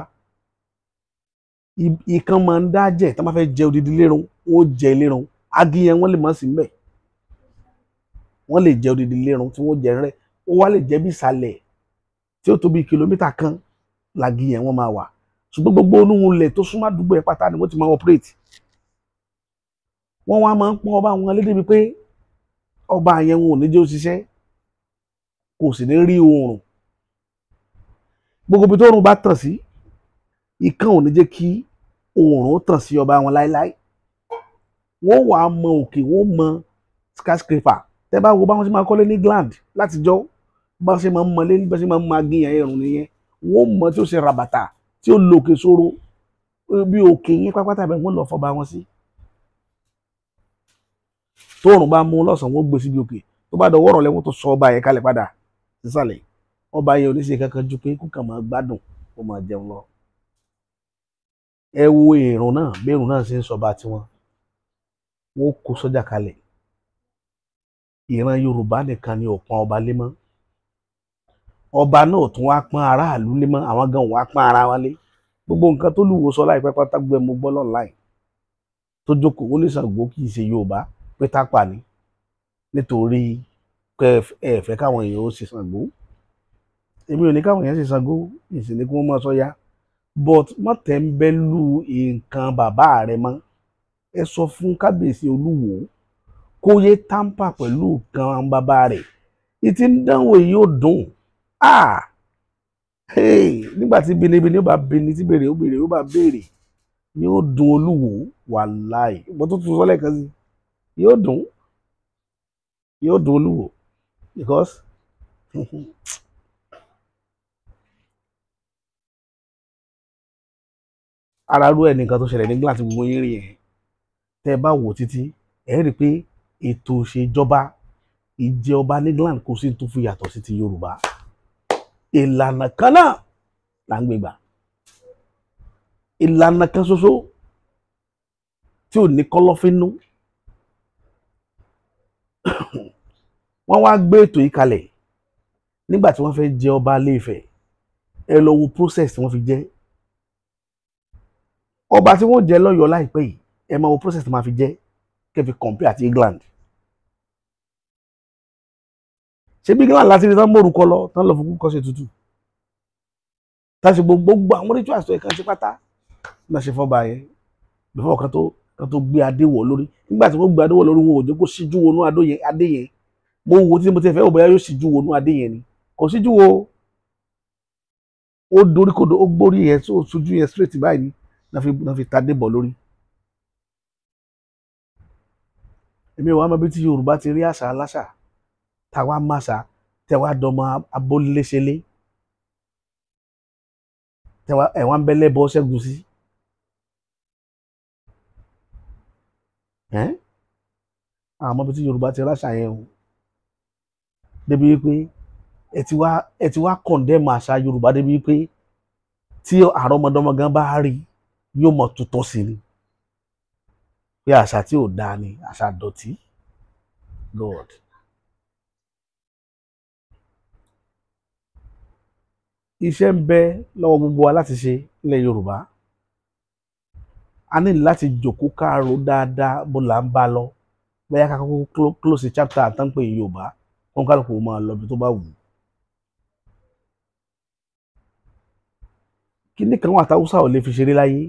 Ikán máa ń dá jẹ. Tí wọ́n bá fẹ́ jẹ odidi lérun, wọ́n ó jẹ lérun. Agíyẹn wọ́n lè má sí mbẹ̀. Wọ́n lè jẹ odidi lérun tí wọ́n jẹ rẹ́. Ó wá lè jẹ́ bí ìsàlẹ̀ tí ó tó bí kìlómítà kan lagíyẹn wọ́n máa wà. Ṣùgbọ́n gbogbo inú ilẹ̀ tó súnmọ́ àdúgbò yẹn pátá ni wọ́n ti máa operate. Wọ́n wá máa ń pọ́n ọba wọn lédè bíi pé ọba yẹn wọn ò ní jẹ́ ó ṣiṣẹ́, kò sì ní rí oòrùn. Gbogbo ibi tó oòrùn bá tàn sí, ikán ò ní jẹ́ kí oòrùn ó tàn sí ọba wọn láéláé. Wọ́n wà á mọ òkè, wọ́n mọ skyscraper. Tẹ́ bá wo báwọn ṣe máa kọ́lé ní England látijọ́, báwọn ṣe máa ń mọlé, báwọn ṣe máa ń mọ agíyàn ẹ̀rùn nìyẹn. Wọ́n mọ tí ó ṣe ràbàtà, tí ó lo òkè sóró, bí òkè yẹn pápátá bẹ́ẹ̀ wọ́n lọ fọba wọn sí. Tóòrùn bá mú lọ́sàn-án, wọ́n gbé síbi òkè. Tó bá dọwọ́ rọ̀lẹ́, wọ́n tó sọ ọba yẹn kalẹ̀ padà sísàlẹ̀. Ọba yẹn ò ní ṣe kankan ju pé kó kàn máa gbádùn, kó máa jẹun lọ. Ẹ wo èrò náà, bí èrò náà ṣe ń sọba tiwọn. Wọ́n kó sọ́jà kalẹ̀. Ìran Yorùbá nìkan ni ò pọ́n ọba lé mọ́. Ọba náà tún wá pọ́n aráàlú lé mọ́, àwọn gan wá pọ́n ara wa lé. Gbogbo nǹkan tó lúwo sọ láìpẹ́ pátá gbẹ mo gbọ́ online. Tó jókòó, ó ní Ṣàngó kì í ṣe Yorùbá, pé tápà ni. Nítorí pé ẹ fẹ́ káwọn èèyàn ó ṣe Ṣàngó. Èmi ò ní káwọn èèyàn ṣe Ṣàngó, ìsìn ní kí wọ́n máa sọ ya. But má tẹ̀ńbẹ́lú nǹkan bàbá rẹ mọ́. Ẹ sọ fún kábíyèsí Olúwo kó yé táǹpà pẹ̀lú nǹkan bàbá rẹ̀. Ìtì ń dánwò yìí ó dùn. Ah! Hey! Nígbà tí binibini ó bá bini, tí bèrè ó bèrè ó bá béèrè, yóò dùn Olúwo wàláì. Mo tún tún sọ lẹ́ẹ̀kan sí, yóò dùn. Yóò dùn Olúwo because Ara rú ẹ̀ nìkan tó ṣẹlẹ̀ ní England tí gbogbo yín rí yẹn. Tẹ́ ẹ bá wò títí, ẹ rí i pé ètò ìṣèjọba ìjẹ ọba ní England kò sí tó fi yàtọ̀ sí ti Yorùbá. Ìlànà kan náà là ń gbé gbà, ìlànà kan ṣoṣo tí ò ní kọ́lọ́fín nú. Wọ́n wá gbé ètò yìí kalẹ̀ nígbà tí wọ́n fẹ́ jẹ ọba Ilé-Ifẹ̀. Ẹ lọ wo process tí wọ́n fi jẹ ọba tí wọ́n jẹ lọ́yọ̀ọ́ láìpẹ́ yìí. Ẹ máa wo process tí wọ́n fi jẹ kẹ́ fi compare àti England. Ṣé bí England láti rí tán mórúkọ lọ tán lọ fún kọ́ ṣe tútù tá a ṣe gbogbo àwọn rituals tó yẹ kán ṣe pátá náà ṣe fọ́ba yẹn before kan tó gbé adé wọ̀ lórí. Nígbà tí wọ́n gbé adé wọ̀ lórí, wọn ò jẹ́ kó síjú wọnú adé yẹn. Mo wo tí mo ti fẹ́ wò bóyá yóò síjú wọnú adé yẹn ni, kò síjú wo, ó dorí kodò, ó gbórí yẹn tó sojú yẹn straight báyìí ni náà fi tadé bọ̀ lórí. Èmi ò wá mọ bí tí Yorùbá ti rí àṣà aláṣà táwa máṣà tẹwa dọmọ abóléṣelé tẹwa ẹ̀wọ̀n bẹ́lẹ́ bọ́ ṣẹ́gun sí. Àwọn ọmọ tí Yorùbá ti ráṣà yẹn o, débi wípé ẹ ti wá condemn àṣà Yorùbá débi wípé tí àrọ́mọdọ́mọ gan bá rí yóò mọ̀ tutọ́ sí ni pé àṣà tí ò dáa ni àṣà dọ̀tí. God. Iṣẹ́ ń bẹ lọ́wọ́ gbogbo wa láti ṣe nílẹ̀ Yorùbá. A ní láti jòkó káàró dáadáa bó là ń bá lọ, bóyá ká kọ́kọ́ close the chapter àtàǹpé Yorùbá, kó kálukú máa lọ ibi tó bá wù ú. Kíní kan wà táwùsá ò lè fi ṣeré láyé.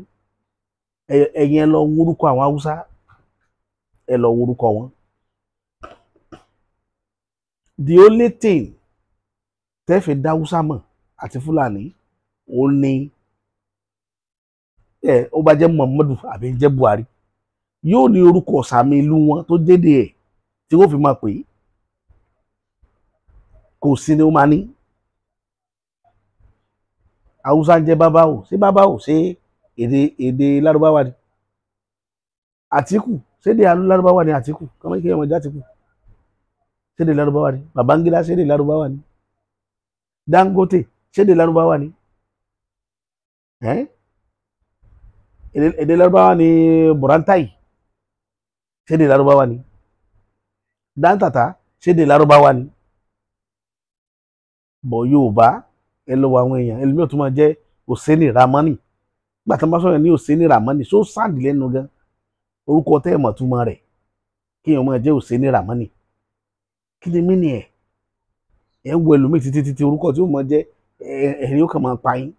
Ẹ̀yin ẹ lọ worúkọ àwọn Haúsá, ẹ lọ worúkọ wọn. The only thing tẹ́ fi dá Haúsá mọ̀ àti Fúlàní ó ní ẹ ó bá jẹ́ Muhammadu àbí jẹ́ Buhari, yóò ní orúkọ sàmì ìlú wọn tó dédé ẹ̀ tí wọ́n fi máa pè é. Kò sí ni ó máa ní. Haúsá ń jẹ́ bábáwò, ṣé bábáwò ṣé èdè Lárúbáwá ni? Àtíkù ṣédè Lárúbáwá ni Àtíkù? Kọ́mọ kí ọmọ jẹ́ Àtíkù ṣédè Lárúbáwá ni? Babangida ṣédè Lárúbáwá ni? Dangote ṣédè Lárúbáwá ni? Èdè Lárúbáwá ni Burantai ṣédè Lárúbáwá ni? Dantata ṣédè Lárúbáwá ni? Bọ̀ Yorùbá ẹ lọ́wọ́ àwọn èèyàn ẹlòmíràn tó máa jẹ́ Oseni Ramani. Nígbà tó ń bá sọ̀rọ̀ ní Oseni Ramani, só sáàdì lẹ́nu gan orúkọ tẹ́ ẹ̀ mọ̀ túmọ̀ rẹ̀ kí èèyàn máa jẹ́ Oseni Ramani. Kí ni mí ni ẹ̀ ẹ̀ wọ ẹlòmíì títí títí orúkọ tí ó máa jẹ́ ẹ̀rín ó kàn máa pa yín.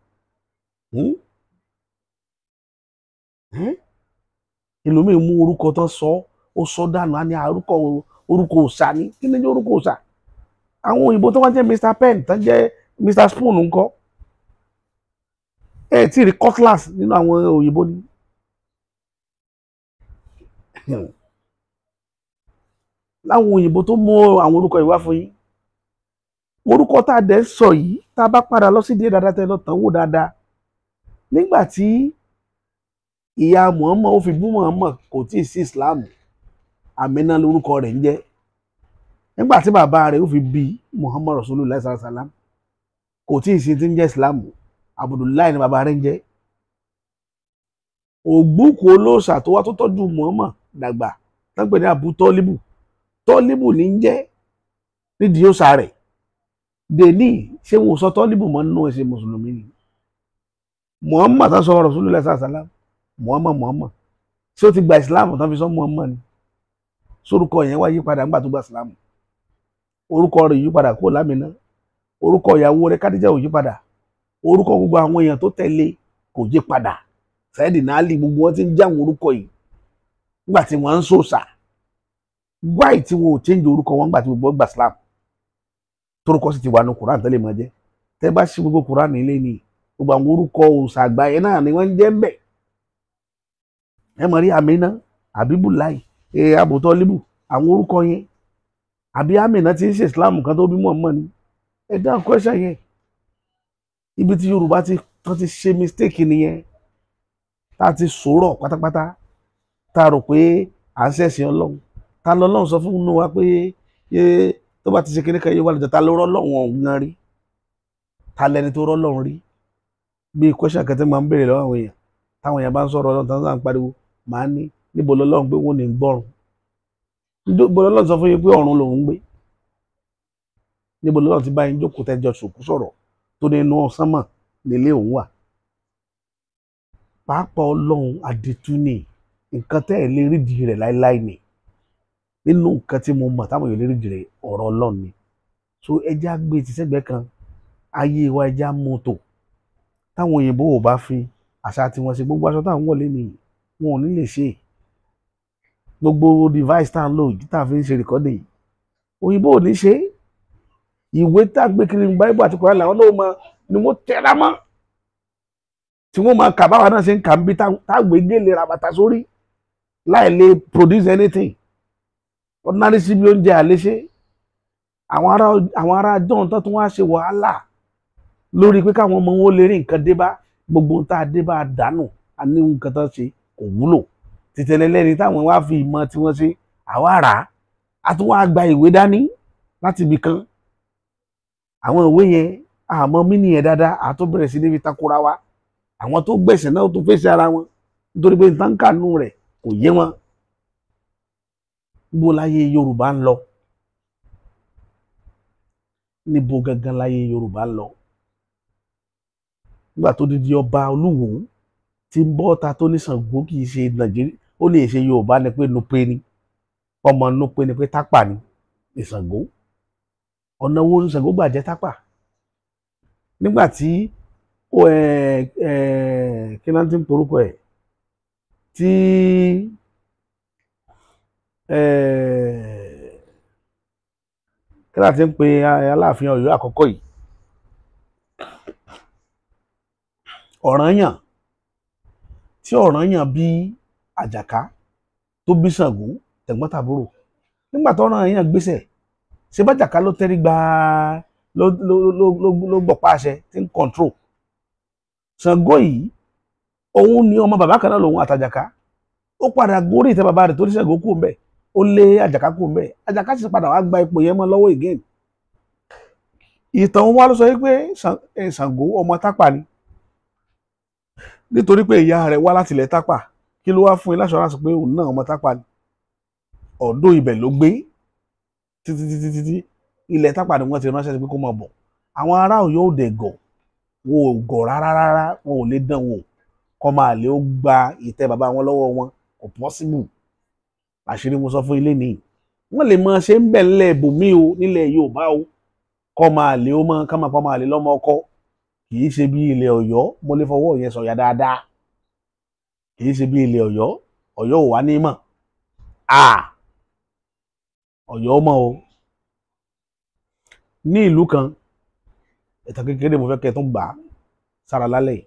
Ẹlòmíì mú orúkọ tán sọ ó sọ dànù á ní orúkọ òòṣà ni. Kí ni jẹ́ orúkọ òòṣà? Àwọn òyìnbó tó wá jẹ́ Mr. Pen tán jẹ́ Mr. Spoon ńkọ́? Ẹ tí rí cutlass nínú àwọn òyìnbó ni. Láwọn òyìnbó tó mú àwọn orúkọ yìí wá fún yín, orúkọ tá a dẹ̀ sọ yìí tá a bá padà lọ sí díẹ̀ dáadáa tẹ́ lọ tán wò dáadáa, nígbà tí ìyá Muhammad ó fi bú Muhammad kò tí ì sí Islam, Amina lórúkọ rẹ̀ ń jẹ́. Nígbà tí bàbá rẹ̀ ó fi bí Muhammad Rasulullah sallallahu alaihi wasallam kò tí ì sí ti ń jẹ́ Islam, Abdullahi ni bàbá rẹ̀ ń jẹ́. Ògbúkú olóòṣà tó wá tó tọ́jú Muhammad dàgbà tán pè ní Abu Tọ́líbù, Tọ́líbù ní ń jẹ́ nídìí òòṣà rẹ̀. Dèní ṣé wọn ò sọ Tọ́líbù mọ́ nínú ẹ̀sìn mùsùlùmí ni? Muhammad tán sọ Rasulullah sallallahu alaihi wasallam, Muhammad Muhammad ṣé ó ti gba Islam tán fi sọ Muhammad ni? Sórúkọ yẹn wá yí padà nígbà tó gba Islam, orúkọ rẹ̀ yí padà kó lámìnà, orúkọ ìyàwó rẹ̀ Kádíjà ò yí padà, orúkọ gbogbo àwọn èèyàn tó tẹ̀lé kò yí padà. Sayyidina Ali gbogbo wọn ti ń jáwọn orúkọ yìí nígbà tí wọ́n ń sòsà. Wáì tí wọn ò change orúkọ wọn nígbà tí gbogbo gba Islam, torúkọ sì ti wà ní Quran tẹ́lẹ̀ mọ́ jẹ́. Tẹ́ bá ṣí gbogbo Quran nílé ni gbogbo àwọn orúkọ òòṣà àgbáyé náà ni wọ́n ń jẹ́ ń bẹ̀. Ẹ mọ̀ rí Amina, Abibulai, Abutọ́líbù, àwọn orúkọ yẹn. Àbí Amina ti ń ṣe Islam kan tó bí Muhammad ni? Ẹ dáhùn question yẹn. Ibi tí Yorùbá ti tán ti ṣe mistake nìyẹn. Tá a ti sọ̀rọ̀ pátápátá, tá a rò pé à ń ṣẹ̀sìn Ọlọ́run. Ta lọ́lọ́run sọ fún inú wa pé tó bá ti ṣe kíní kan yé wà lọ́jọ́, ta ló rọ́lọ́run ọ̀hún gan rí? Ta lẹni tó rọ́lọ́run rí? Bí question kan tí máa ń béèrè lọ́wọ́ àwọn èèyàn, táwọn èèyàn bá ń sọ̀rọ̀ Ọlọ́run, táwọn ń pariwo, màá ní níbo lọ́lọ́run gbé, wọn ní gbọ́run. Níbo lọ́lọ́run sọ fún yín pé ọ̀run lòún gbé? Níbo lọ́lọ́run ti bá yín jókòó tẹ́jọ́ sòkú sọ̀rọ̀ tó ní inú sánmọ̀ nílé òun wà? Pàápàá Ọlọ́run àdìtú ni, nǹkan tẹ́ ẹ̀ lè rídìí rẹ̀ láéláé ni. Nínú nǹkan tí mo mọ̀ táwọn èèyàn lè rídìí rẹ̀, ọ̀rọ̀ Ọlọ́run ni. So ẹja gbé ti sẹ́gbẹ̀ẹ́ kan, ayé wa ẹja mú tò. Táwọn òyìnbó ò bá fi àṣà tiwọn ṣe, gbogbo aṣọ táwọn wọlé nìyí wọn ò ní lè ṣe. Gbogbo device tá à ń lò yìí, tá à fi ń ṣe recording yìí, òyìnbó ò ní ṣe. Ìwé tá a gbé kiri Bible àti Quran làwọn náà máa ni wọ́n tẹra mọ́, tí wọ́n máa kà báwa náà ṣe ń kà ń bí, tá a gbé gèlè ra bàtà sórí láì lè produce anything. Ordinary síbi oúnjẹ àléṣe. Àwọn ará john tó tún wá ṣe wàhálà lórí pé káwọn ọmọ wọn lè rí nǹkan dé bá, gbogbo ohun tá a dé bá a dànù, a ní nǹkan tó ṣe kò wúlò. Tìtẹ̀lẹ́lẹ́ni táwọn wá fi ìmọ̀ tí wọ́n ṣe, àwa rà á, a tún wá gba ìwé dání láti ibì kan. Àwọn ìwé yẹn àmọ́ mí nìyẹn dáadáa, a tó bẹ̀rẹ̀ sí níbi takora wa. Àwọn tó gbẹ̀sẹ̀ náà tó fèsì ara wọn nítorí pé nǹkan kànú rẹ̀ kò yé wọn. Níbo láyé Yorùbá ń lọ? Níbo gangan láyé Yorùbá ń lọ? Nígbà tó di ọba Olúwo tí ń bọ́ ta tó ní Ṣàngó kì í ṣe Nàìjíríà, ó lè ṣe Yorùbá ni pé Nupe ni, ọmọ Nupe ni pé Tápà ni Ṣàngó. Ọ̀nà wo ni Ṣàngó gbà jẹ́ Tápà? Nígbà tí ó kí ló ń tí ń porúkọ ẹ̀ tí kí ló ti ń pe Aláàfin Ọ̀yọ́ àkọ́kọ́ yìí, Ọ̀rànyàn, tí Ọ̀rànyàn bí Àjàká tó bí Ṣàngó tẹ̀gbọ́n-tàbúrò. Nígbà tó Ọ̀rànyàn gbéṣẹ̀, ṣé bàjàká ló tẹ́rí gba ló ló ló ló ló gbọ̀pá àṣẹ tí ń control Ṣàngó yìí? Òun ni ọmọ bàbá kan náà lòun àtàjàká. Ó padà gorí ìtẹ́ bàbá rẹ̀ torí Ṣàngó kú mbẹ̀, ó lé Àjàká kú mbẹ̀, Àjàká sì padà wá gba ipò yẹn mọ́ lọ́wọ́ again. Ìtàn wa ló sọ wípé Ṣàngó ọmọ Tápà ni, nítorí pé ìyá rẹ̀ wá láti ilẹ̀ Tápà. Kí ló wá fún yín láṣọ láti pé òun náà ọmọ Tápà ni? Ọ̀dọ̀ ibẹ̀ ló gbé títí títí títí, ilẹ̀ Tápà ni wọ́n ti ránṣẹ́ sí pé kó máa bọ̀. Àwọn ará Ọ̀yọ́ ò dẹ̀ gọ̀, wọn ò gọ̀ rárá rárá, wọn ò lè dán wò kọ́ máa lè ó gba ìtẹ́ bàbá wọn lọ́wọ́ wọn, kò possible. Àṣírí mo sọ fún ilé nìyí, wọ́n lè máa ṣe ń bẹ̀ ńlẹ̀ ibòmí o, nílẹ̀ Yorùbá o, kọ́ máa lè ó mọ́ ká máa pa máa lè lọ́mọ ọkọ. Kì í ṣe bí ilẹ̀ Ọ̀yọ́, mo lè fọwọ́ yẹn sọ̀yà dáadáa. Kì í ṣe bí ilẹ̀ Ọ̀yọ́, Ọ̀yọ́ ò wá ní mọ̀, Ọ̀yọ́ mọ̀ o. Ní ìlú kan, ìtàn kékeré mo fẹ́ kẹ́ tó gbà á sára lálẹ́ yìí.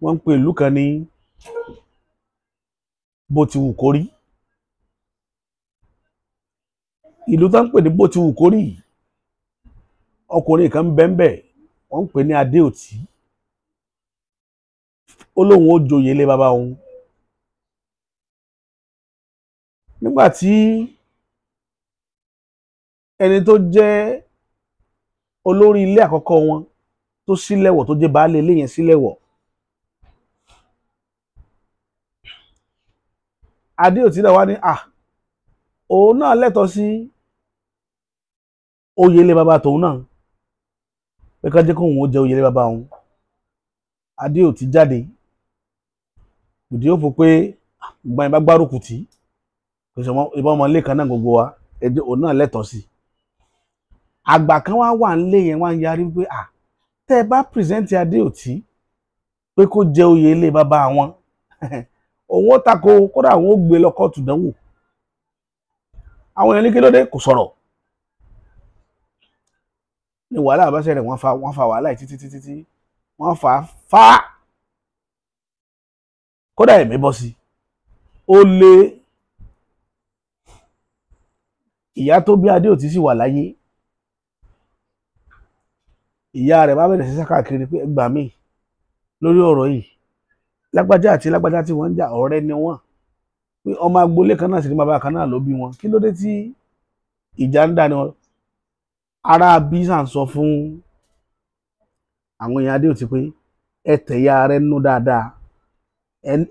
Wọ́n ń pe ìlú kan ní bó ti wù kó rí. Ìlú tó ń pè ní bó ti wù kó rí yìí, ọkùnrin kan bẹ́ńbẹ́ wọ́n ń pè ní Adéòtí. Ó lóun ó joyè ilé bàbá òun. Nígbà tí ẹni tó jẹ́ olórí ilé àkọ́kọ́ wọn tó sílẹ̀wọ̀, tó jẹ́ baálé ilé yẹn sílẹ̀wọ̀, Adéòtí náà wá ní à òun náà lẹ́tọ̀ọ́ sí oyè ilé bàbá tòun náà, pé ká jẹ́ kóun ó jẹ oyè ilé bàbá òun. Adéòtí jáde òdì ó fò pé ìgbà yẹn bá gbárùkù tì í, ìbọn ọmọ ilé kan náà gbogbo wa, ẹjọ́ òun náà lẹ́tọ̀ọ́ sí. Àgbà kan wá wà nílé yẹn wá ń yarí pé à tẹ́ ẹ bá pírẹsẹ̀ntì Adéòtí pé kó jẹ oyè ilé bàbá wọn, òun ó tako, kódà òun ó gbé lọ kóòtù dánwò. Àwọn èèyàn ní kí ló dé, kò sọ̀rọ̀. Ní wàhálà bá ṣẹlẹ̀, wọ́n fa wàhálà yìí títí títí tí wọ́n fà á fà á, kódà ẹ̀mí bọ́ sí. Ó lé ìyá tó bí Adéòtí sì wà láyé. Ìyá rẹ̀ bá bẹ̀rẹ̀ sí sá káàkiri pé ẹ gbà mí lórí ọ̀rọ̀ yìí, Lágbájá àti lágbájá tí wọ́n ń jà ọ̀rẹ́ ni wọ́n, pé ọmọ agboolé kan náà sì ní bàbá kan náà ló bí wọn, kí ló dé tí ìjà ń dà ní wọn? Ará bísà ń sọ fún àwọn èèyàn Adéòtí pé ẹ tẹ̀yà rẹ nú dáadáa,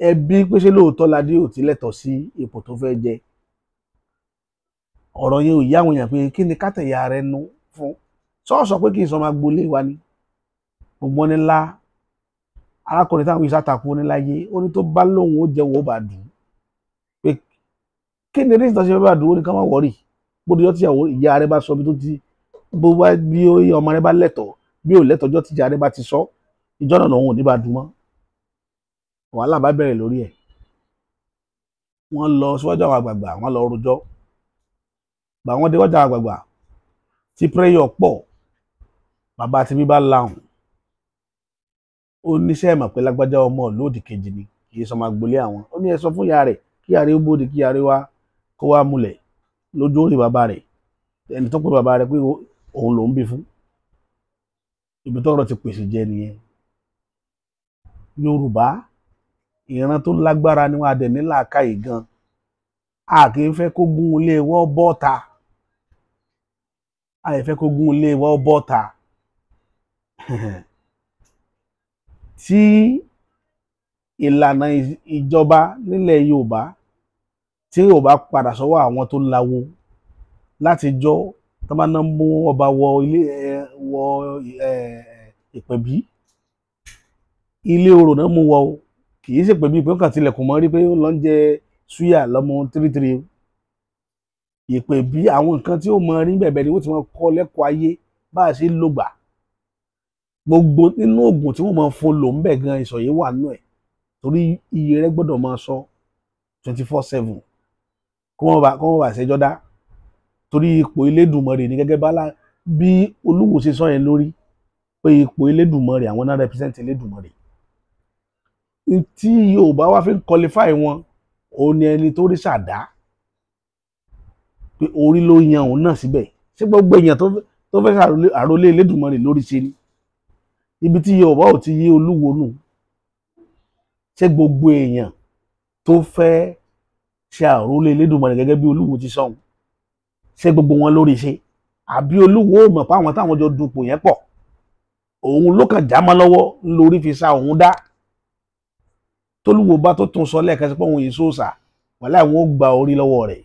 ẹ bí pé ṣé lóòótọ́ l'Adéòtí lẹ́tọ̀ọ́ sí ipò tó fẹ́ jẹ. Ọ̀rọ̀ yẹn ò yá àwọn èèyàn pé kí ni ká tẹ̀yà rẹ nú fún, sọ́ọ̀sọ̀ pé kì í sọ ọmọ agboolé wa ni. Gbogbo ní ńlá arákùnrin táwọn ìṣàtàkùn oníláyé ó ní tó bá lóun ó jẹun ó bá dùn pé kí ni rísítọ̀ ṣe fẹ́ bá dùn, ó ní ká má wọ̀rì gbódò yọ tíyàwó ìyá rẹ bá sọ bí tó ti bó bá bí ọmọ rẹ bá lẹ́tọ̀ọ́ bí ò lẹ́tọ̀ọ́ ọjọ́ tíjà rẹ bá ti sọ ìjọ náà lòun ò ní bá dùn mọ́. Wàhálà bá bẹ̀rẹ̀ lórí ẹ̀, wọ́n lọ síwájú àwọn àgbààgbà, wọ́n lọ rojọ́. Gbà wọ́n déwájú àwọn àgbààgbà tí pírẹ́yọ̀ pọ̀, bàbá àti bíbá lahùn, ó níṣẹ́ mọ̀ pé lágbájá ọmọ lóòdì kejì ni, kì í sọmọ agboolé àwọn. Ó ní ẹ sọ fún ìyá rẹ̀ kí ìyá rẹ̀ ó bóde, kí ìyá rẹ̀ wá kó wá múlẹ̀ lójú orí bàbá rẹ̀, ẹni tó pé bàbá rẹ̀ pé òun lòún bí fún. Ibi tọ́rọ̀ ti pèsè jẹ nìyẹn. Yorùbá ìran tó lágbára ni wọn, adẹ̀ ní làákàyè gan, a kì í fẹ́ kó gún ilé wọ́ bọ́ta, a kì í fẹ́ kó gún ilé wọ́ bọ́ta. Tí ìlànà ìjọba nílẹ̀ Yorùbá tí yóò bá padà sọ́wọ́ àwọn tó láwo láti jọ tó bá ná mú ọba wọ ilé wọ ìpẹ̀bí, ilé orò náà mú wọ o, kì í ṣèpẹ̀bí pé ó kàn tilẹ̀kùn mọ́ rí pé ó lọ ń jẹ súyà lọ́mọ tírítírí. Ìpẹ̀bí àwọn nǹkan tí ó mọ rí bẹ̀bẹ̀ ni wọ́n ti máa kọ́ lẹ́kọ̀ọ́ ayé bá a ṣe ń lògbà. Gbogbo nínú oògùn tí wọ́n máa fún lò ń bẹ̀ gan ìsọ̀yé wà nínú ẹ̀, torí iye rẹ̀ gbọ́dọ̀ máa sọ 24/7 kó wọ́n bá ṣẹjọ́ dá, torí ipò Elédùmarè ní gẹ́gẹ́ bá bí Olúwo ṣe sọ yẹn lórí pé ipò Elédùmarè àwọn náà represent Elédùmarè. Tí Yorùbá wá fi ń qualify wọn, òun ni ẹni tó rí ṣàdá pé orí ló yan òun náà síbẹ̀. Ṣé gbogbo èèyàn tó fẹ́ àrólé Elédùmarè lórí ṣe ni? Ibi tí Yorùbá ò ti yé Olúwo nù. Ṣé gbogbo èèyàn tó fẹ́ ṣe àrólé Elédùmarè gẹ́gẹ́ bí Olúwo ti sọ̀hún, ṣé gbogbo wọn lórí ṣe? Àbí Olúwo ò mọ̀ pé àwọn táwọn jọ dupò yẹn pọ̀, òun ló kàn já mọ́ lọ́wọ́ lórí fi sa òun dá? Tólúwo bá tó tún sọ lẹ́ẹ̀kan sí pé òun yìí sóòsà, wàláì wọn ó gba orí lọ́wọ́ rẹ̀,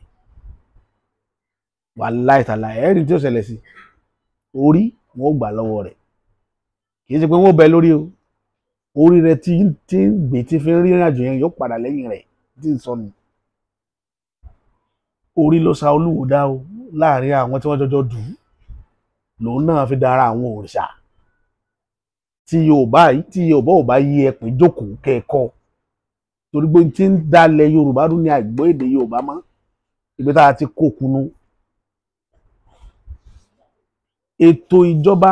wàláì tàlà ẹ̀rín tí ó ṣẹlẹ̀ sí orí wọn ó gbà lọ́wọ́ rẹ̀. Kì í ṣe pé wọ́n bẹ lórí o, orí rẹ̀ tí ń gbé tí fi ń rìnrìn àjò yẹn yóò padà lẹ́yìn rẹ̀ tí ń sọnù. Orí ló sa Olúwo dá o láàrin àwọn tí wọ́n jọjọ dù ú, lòun náà fi dára àwọn òrìṣà. Tí Yorùbá ò bá yí ẹpìn jókòó kẹ́ẹ̀kọ́, torí pé tí ń dalẹ̀ Yorùbá rú ní àìgbọ́ èdè Yorùbá mọ́, ibi tá a ti kó kunu. Ètò ìjọba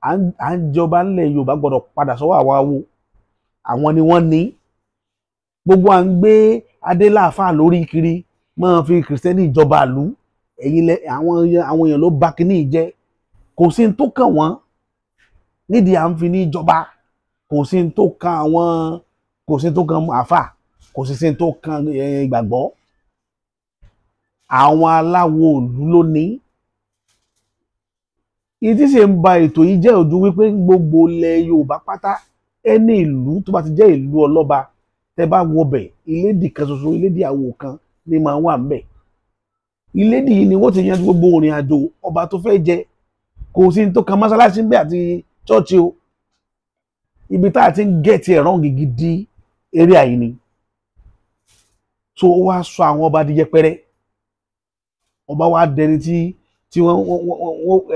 à ń jọba ńlẹ̀ Yorùbá gbọ́dọ̀ padà sọ́wọ́ àwọn awo, àwọn ni wọ́n ní gbogbo. À ń gbé adéláàfáà lórí kiri máa fi kìrìsìtẹ́nì ìjọba ìlú, ẹ̀yin lẹ àwọn èèyàn ló bá kínní jẹ́. Kò sí ní tó kàn wọ́n nídìí à ń fi ní ìjọba, kò sí ní tó kàn àwọn, kò sí ní tó kàn àfà, kò sí ní tó kàn ìgbàgbọ́. Àwọn aláwo ìlú ló ní. Ìdí sì ń ba ètò yìí jẹ́ ojú wípé gbogbo ilẹ̀ Yorùbá pátá, ẹni ìlú tó bá ti jẹ́ ìlú ọlọ́ba, tẹ́ bá wọbẹ̀ ilédì kan ṣoṣo, ilédì àwò kan ní máa wà ńbẹ̀. Ilédì yìí ni wọ́n ti yanjú gbogbo ìrìn àjò ọba tó fẹ́ jẹ. Kò sí ní tó kan mọ́sálásí ńbẹ̀ àti chọ́ọ̀chì o. Ibi tá a ti ń gẹ̀ẹ́tì ẹ̀rọ gidi eré àyè ni. So ó wá sọ àwọn ọba di yẹpẹrẹ, ọba wa dẹni tí wọ́n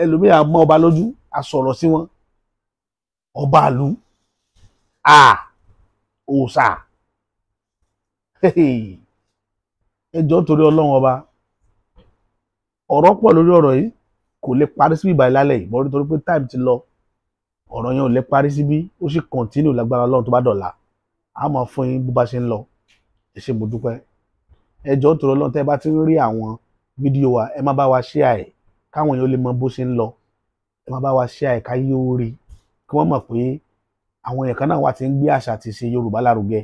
ẹlòmíràn mọ́ ọba lójú, a sọ̀rọ̀ sí wọn. Ọba ìlú òòṣà, ẹ jọ̀ọ́ nítorí Ọlọ́run ọba, ọ̀rọ̀ pọ̀ lórí ọ̀rọ̀ yìí, kò lè parí síbí ìbàyí lálẹ́ yìí, bọ́ nítorí pé time ti lọ, ọ̀rọ̀ yẹn ò lè parí síbí, ó sì continue lágbára Ọlọ́run tó bá dọ̀la, a máa fún yín bó bá ṣe ń lọ. Ẹ ṣé, mo dúpẹ́. Ẹ jọ̀ọ́ nítorí Ọlọ́run, tẹ́ ẹ bá ti ń rí àwọn fídíò wa, ẹ má bá wa share ẹ̀ káwọn èèyàn lè mọ bó ṣe ń lọ. Ẹ má bá wa share ẹ̀ káyé ó rí, kí wọ́n mọ̀ pé àwọn èèyàn kan náà wà tí ń gbé àṣà àti ìṣe Yorùbá lárugẹ.